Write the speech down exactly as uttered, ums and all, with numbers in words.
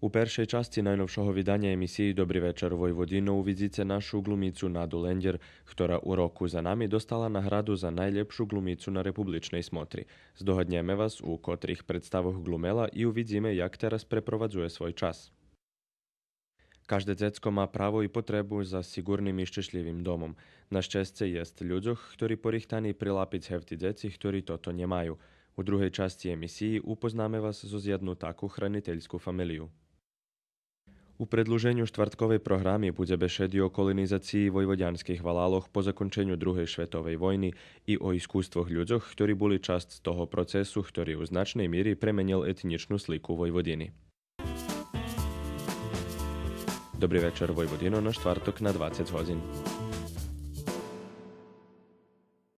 У першей часци найновшого виданя емисиї Добри вечар, Войводино увидзице нашу ґлумицу Наду Лендєр, хтора у року за нами достала награду за найлєпшу ґлумицу на републичней смотри. Здогаднєме вас у котрих представох ґлумела и увидзиме як тераз препровадзує свой час. Кажде дзецко ма право и потребу за сиґурним и щешлївим домом. На щесце єст людзох хтори порихтани прилапиц гевти дзеци хтори тото нємаю. У другей часци емисиї упознаме вас зоз єдну таку хранительску фамелию. У предлуженю штвартковей програми будзе бешеди о колонизациї войводянских валалох по законченю Другей шветовей войни и о искуствох людзох хтори були часц того процесу хтори у значней мири пременєл етнїчну слику Войводини. Добри вечар, Войводино, на штварток на двацец годзин.